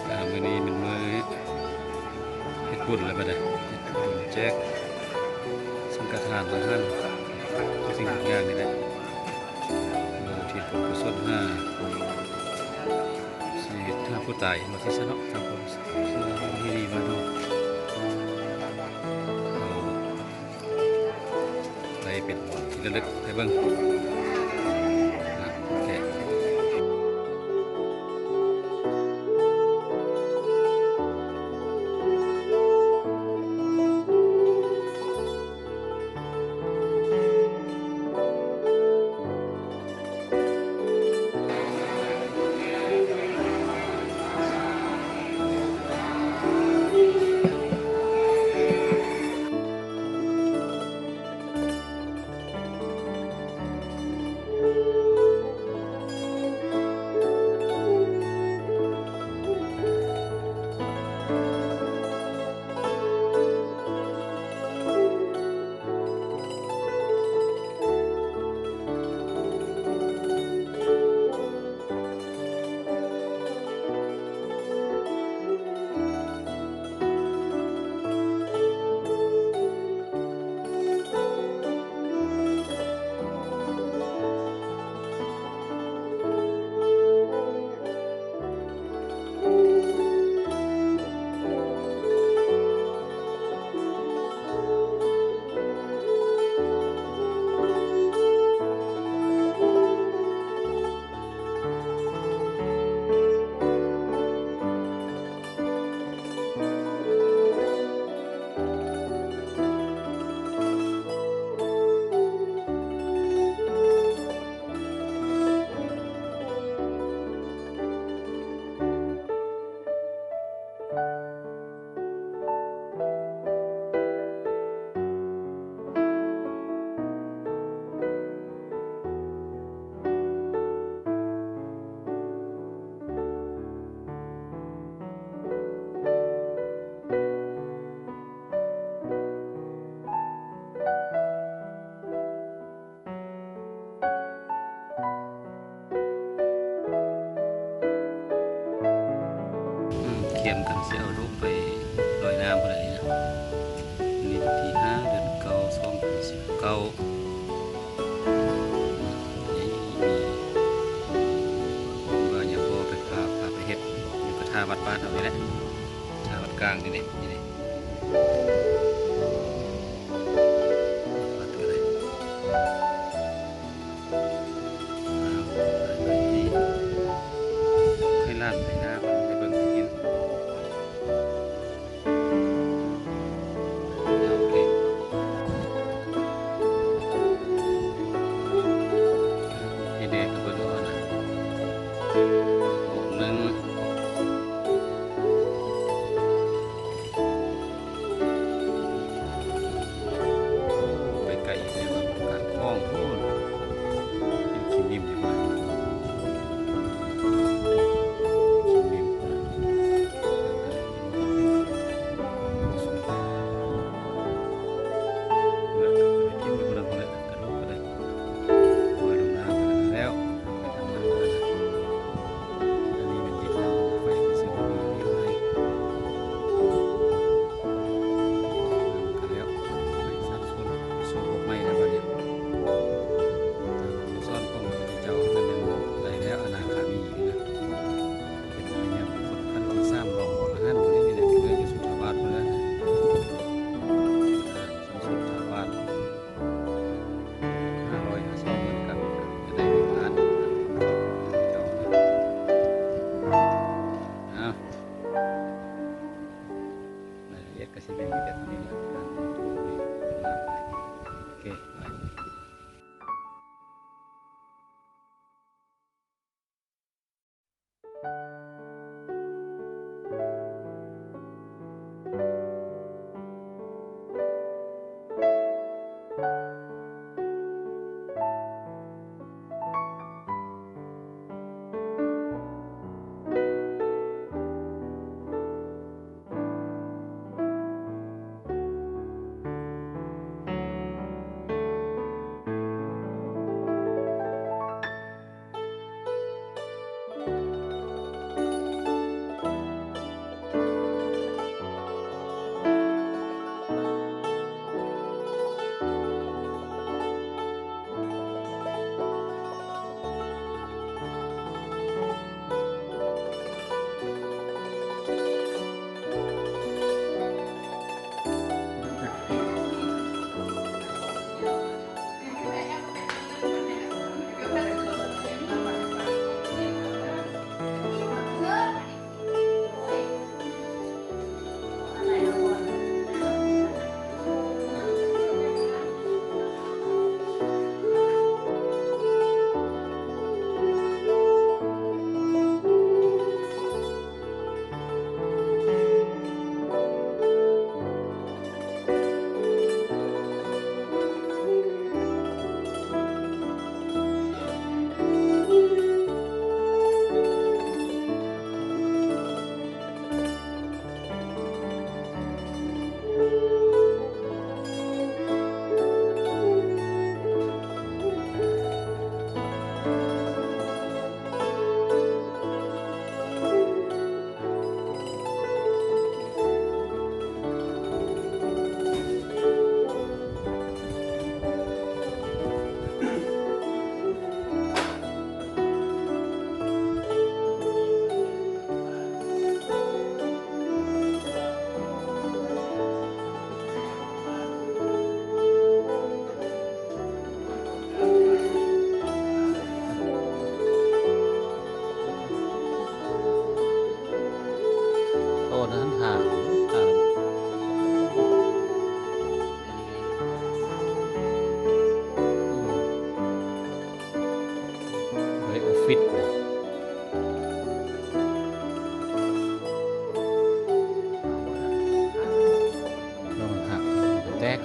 ອ່າ ມື້ນີ້ແມ່ນມື້ເຮັດບຸນແລ້ວບັດນີ້ ເຮັດບຸນແຈກສັງຄະທານທະຫານ ທຸກສິ່ງທຸກຢ່າງນີ້ແຫຼະ ອຸທິດບຸນກຸສົນຫາ ຊິເຮັດຫາຜູ້ຕາຍ ມາທີ່ຊະເນາະ ທາງຄົນທີ່ດີມາເນາະ ເອົາ ໄດ້ເປັນທີ່ລະລຶກໃຫ້ເບິ່ງ ນະ ໂອເຄ. ອືມ ກຽມກັນຊິເອົາລູກໄປລອຍນ້ຳພຸ້ນແຫຼະນີ້ນະ. ມື້ນີ້ວັນທີຫ້າ ເດືອນເກົ້າ ສອງພັນສິບເກົ້າ ນີ້ ວ່າຢາກບໍ່ໄປພາ ພາໄປເຮັດຢູ່ກະທ່າວັດບ້ານເຮົານີ້ແຫຼະ ທ່າວັດກາງນີ້ເດ້ ນີ້ເດ້. ເປີດເລີຍ ເອົາ ໄປ ໄປ ໃຫ້ຫຼານໄປນາເພິ່ນໄປເບິ່ງໄປກິນ ເອົາ ໂອເຄ ເຮັດແດ່ກະເບິ່ງເອົານະ ໂອກໜຶ່ງ. ໄປໄກແທ້ວ່າ ການຂອງໂພດ ເປັນຂີ້ໜິ່ມຢູ່ ຂີ້ໜິ່ມ ແລ້ວໄປກິນຢູ່ນັ້ນພຸ້ນແຫຼະ ກະດູກກະໄດ້ ໄວ້ລົງນາແລ້ວ ໄປທຳງານແລ້ວ. ອັນນີ້ແມ່ນເຮັດທາງລົດໄຟ ເຊິ່ງມີວິວໃນ ແລ້ວ ໄປສັກຊົນ ຊົນພວກໃໝ່ແລ້ວບັດນີ້ ທາງຜູ້ສອນຂອງພະພຸດທະເຈົ້ານັ້ນແມ່ນໄດ້ແລ້ວ ອະນາຄາມີນີ້ນະ ເປັນແມ່ນຫຍັງຄົນຄັນອອກສາມລອງອອກອາຫານ ຜູ້ນີ້ແຫຼະ ເຫຼືອຢູ່ສຸດທາວາດພຸ້ນແຫຼະ ສຸດທາວາດ. ຫ້າຮ້ອຍ ຫ້າສອງໝື່ນກັບ ຈະໄດ້ມີບ້ານ ເຈົ້າ ເອົາ ລາຍລະອຽດກະຊິແມ່ນມີແຕ່ເທົ່ານີ້ແຫຼະ ການລົງທຶນ ແຕກ